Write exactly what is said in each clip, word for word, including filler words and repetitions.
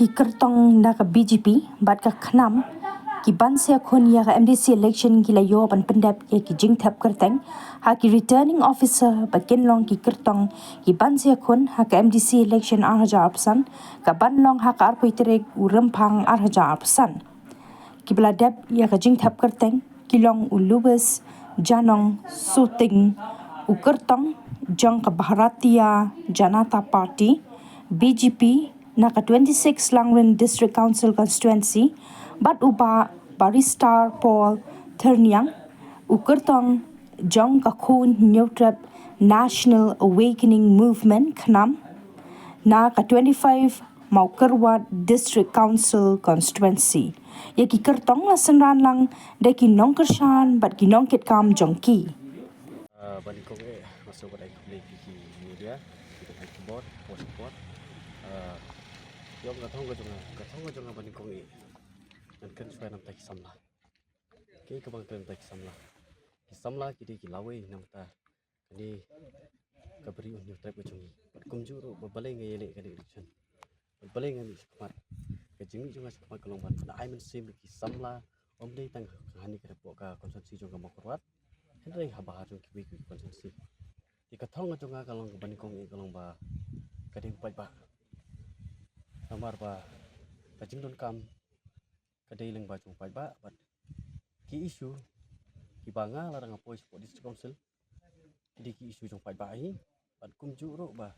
Ki kyrtong na ka B J P bad ka KHNAM ki ban sa ïakhun ïa ka M D C election ki la ïoh ban pyndep ïa ki jingthep kyrteng ha ki returning officer ba kin long ki kyrtong ki ban sa ïakhun ha ka M D C election ar hajar arphew san ka ban long ha ka arphew tarik u Rymphang ar hajar arphew san. Ki ba la dep ïa ka jingthep kyrteng ki long u Louis Janong Suting, u kyrtong jong ka Bharatiya Janata Party, B J P, na ka twenty-six Langrin District Council Constituency, bad u Bah Barrister Paul Thyrniang, u kyrtong jong ka Khun Hynñiewtrep National Awakening Movement, KHNAM, na ka twenty-five Mawkyrwat District Council Constituency. Ïa ki kyrtong la synran lang da ki nongkyrshan bad ki nongkitkam jong ki. Ah, ba nyngkong eh, nga sngewbha ban ai khublei ïa ki media, ki dang ai khubor, post khubor. Ah, ïa ka thong ka jong nga, ka thong ka jong nga ba nyngkong eh. Ngan kren shuwa namar ki samla. Ki kaba ngan kren namar ki samla. Ki samla ki dei ki lawei namar kane ka Bri u Hynñiewtrep ka jong ngi. Bad kumjuh ruh ba balei nga ïaleh kane ka election. Bad balei nga mih shakhmat. Ka jingmih jong nga shakhmat ka long ban ai mynsiem ïa ki samla, ym dei tang hangne ka dei hapoh ka constituency jong ka Mawkyrwat, hynrei ha bahar jong kiwei kiwei ki constituency. Te ka thong ka jong nga ka long kaba nyngkong eh ka long ba ka dei u paidbah. Namar ba ka jingdonkam ka dei lyngba jong u paidbah bad ki issue kiba nga la dang poi shapoh District Council ki dei ki issue jong u paidbah hi, bad kumjuh ruh ba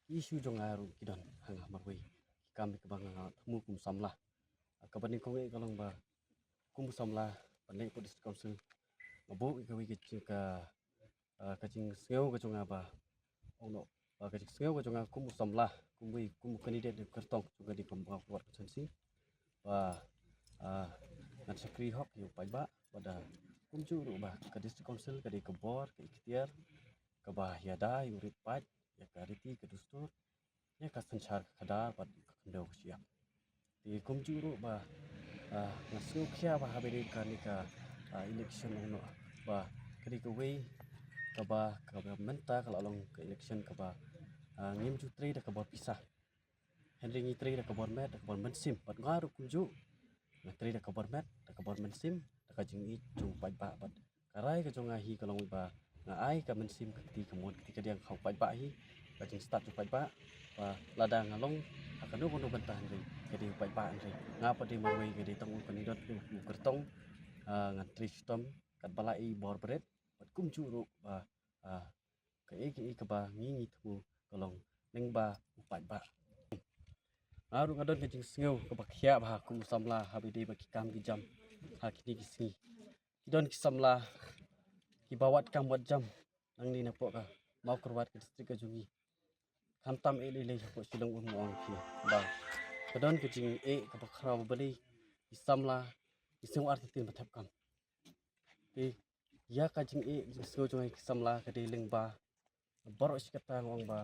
ki issue jong nga ruh ki don ha nga marwei ki kam kiba nga thmu kum u samla. Kaba nyngkong eh ka long ba kum u samla ban leit hapoh District Council nga buh ïa kawei ka jing ka, ah, ka jingsngew ka jong nga ba ong noh ba ka jingsngew ka jong nga kum u samla, kum wei, kum u candidate, kyrtong jong ka dei ka Mawkyrwat constituency ba, ah, ngan shakri hok ïa u paidbah bad kumjuh ruh ba ka District Council ka dei ka bor, ka iktiar kaba ïada ïa u rit paid, ïa ka riti ka dustur, ïa ka synshar ka khadar bad ka khyndew ka shyiap. Te kumjuh ruh ba, ah, nga sngewkhia ba haba ïadei kane ka, ah, election ong noh ba ka dei kawei kaba, kaba mynta ka la long ka election kaba, ah, ngim ju trei da ka bor pisa. Hynrei ngi trei da ka bor met, da ka bor mynsiem. Bad nga ruh kumjuh nga trei da ka bor met, da ka bor mynsiem, da ka jingïeit jong u paidbah bad ka rai ka jong nga hi ka long ba nga ai ka mynsiem, ka kti kamon, ka kti kadiang ha u paidbah hi, ka jingstad jong u paidbah. Ba lada nga long ha kano kano bynta hynrei ka dei u paidbah hynrei. Nga pat dei marwei, nga dei tang u candidate, u kyrtong, ah, ngan trei shitom katba la i bor bret bad kumjuh ruh ba, ah, kaei kaei kaba ngi ngi thmu ka long lyngba u paidbah. Nga ruh nga don ka jingsngew kaba khia bha kum u samla haba ïadei bad ki kam ki jam ha kine ki sngi. Ki don ki samla kiba wad kam wad jam nangne napoh ka Mawkyrwat, ka district ka jong ngi. Khamtam eh lei lei hapoh Shillong Um, nga ong ïa phi ba ka don ka jingeh kaba khraw ba balei ki samla ki sngew artatien ban thep kam. Te ïa ka jingeh jingsngew jong ngi ki samla ka dei lyngba baroh shi katta, nga ong ba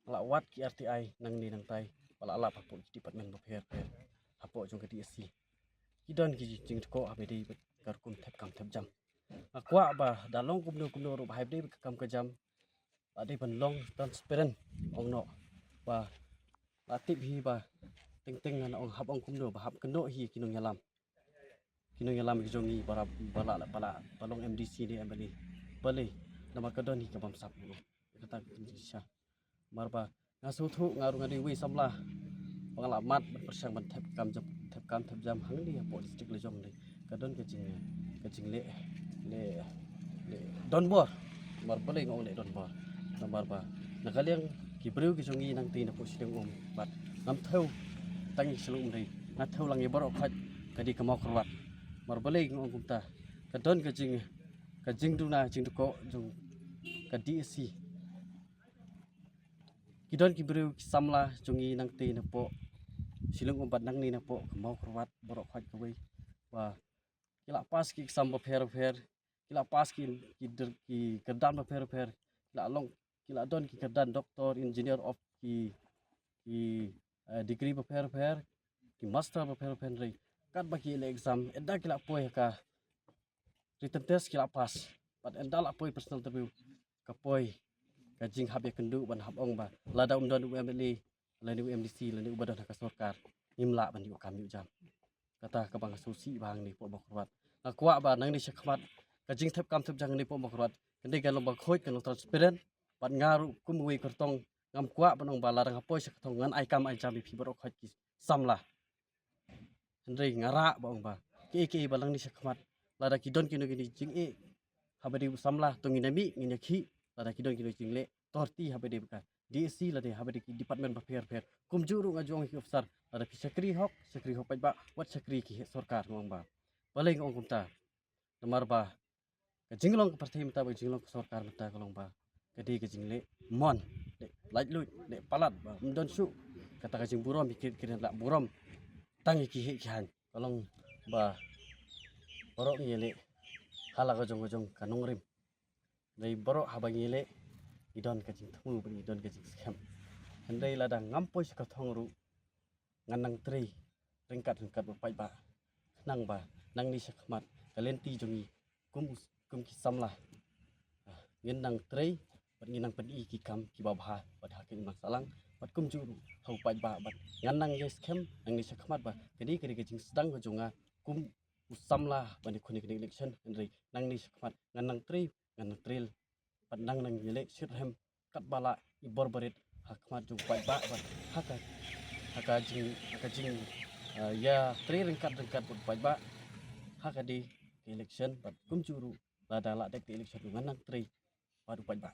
nga la wad ki R T I nangne nangtai ba la lap hapoh ki department bapher bapher hapoh jong ka D S C. Ki don ki jingtkoh haba ïadei bad ka rukom thep kam thep jam. Nga kwah ba da long kumno kumno ruh ba haba ïadei bad ka kam ka jam la dei ban long transparent, ong noh, ba la tip hi ba teng teng ngan ong hap ong kumno ba hap kynnoh hi ki nongïalam, ki nongïalam ki jong ngi ba la, ba la, ba la, ba long M D C ne M L A. Balei? Namar ka don hi ka bamsap, ong noh. Kata ka jingshisha. Namar ba nga sngewthuh, nga ruh nga dei uwei samla ba nga la mad ban pyrshang ban thep kam jam, thep kam thep jam hangne hapoh district la jong ne. Ka don ka jing, ka jingleh, leh, leh donbor. Namar balei nga ong leh donbor? Namar ba na ka liang ki briew ki jong ngi nangtei napoh Shillong Um bad ngam thew tang ïa Shillong Um, dei nga thew lang ïa baroh khoit ka dei ka Mawkyrwat. Namar balei nga ong kumta? Ka don ka jing, ka jingduna jingdkoh jong ka D S C. Ki don ki briew ki samla jong ngi nangtei napoh Shillong Um bad nangne napoh ka Mawkyrwat baroh khoit kawei ba ki la pass ki exam bapher bapher, ki la pass ki, ki dr-, ki kyrdan bapher bapher, ki la long, ki la don ki kyrdan doctor, engineer of ki, ki, eh, degree bapher bapher, ki master bapher bapher, hynrei katba ki leh exam, ynda ki la poi ha ka written test ki la pass. Bad ynda la poi personal interview, ka poi ka jinghap ïakynduh ban hap ong ba lada um don u M L A lane u M D C lane uba don ha ka sorkar, ngim lah ban ïoh kam ïoh jam. Kata kaba nga sngewsih ba hangne hapoh Mawkyrwat. Nga kwah ba nangne shakhmat ka jingthep kam thep jong hangne hapoh Mawkyrwat kan dei ka long ba khuid, ka long transparent. Bad nga ruh kum uwei u kyrtong ngam kwah ban ong ba lada nga poi sha ka thong ngan ai kam ai jam ïa phi baroh khuid ki samla. Hynrei nga rah ba ong ba kiei kiei ba nangne shakhmat lada ki don kino kino jingeh haba dei u samla to ngin ïa mih ngin ïa khih, lada ki don kino jingleh authority haba dei ka D S C lada haba dei ki department bapher bapher. Kumjuh ruh nga ju ong ïa ki officer, lada phi shakri hok, shakri hok paidbah, wat shakri ki heh sorkar, nga ong ba. Balei nga ong kumta? Namar ba ka jinglong ka pyrthei mynta bad ka jinglong ka sorkar mynta ka long ba ka dei ka jingleh mon, leh laitluid, leh palat ba ym don shuh kata ka jingburom, ïa ki kren lah burom tang ïa ki heh ki haiñ. Ka long ba baroh ngi ïaleh ha la ka jong ka jong ka nongrim. Hynrei baroh haba ngi ïaleh ngi don ka jingthmu bad ngi don ka jingskhem. Hynrei lada ngam poi sha ka thong ruh ngan nang trei ryngkat ryngkat bad paidbah. Khnang ba nangne shakhmat ka lynti jong ngi kum us- kum ki samla, ah, ngin nang trei bad ngin nang pyni ki kam kiba bha bad ha ka imlang sahlang bad kumjuh ruh ha u paidbah bad ngan nang ïai skhem nangne shakhmat ba ka dei ka dei ka jingsdang ka jong nga kum u samla ban ïakhun ïa kane ka election. Hynrei nangne shakhmat ngan nang trei, ngan nang trei bad nang nang ïaleh shitrhem katba lah, i bor barit ha khmat jong u paidbah bad ha ka, ha ka jing, ha ka jing, eh, ïa trei ryngkat ryngkat bad u paidbah ha ka dei ka election bad kumjuh ruh lada lah dei ka election ngan nang trei bad u paidbah.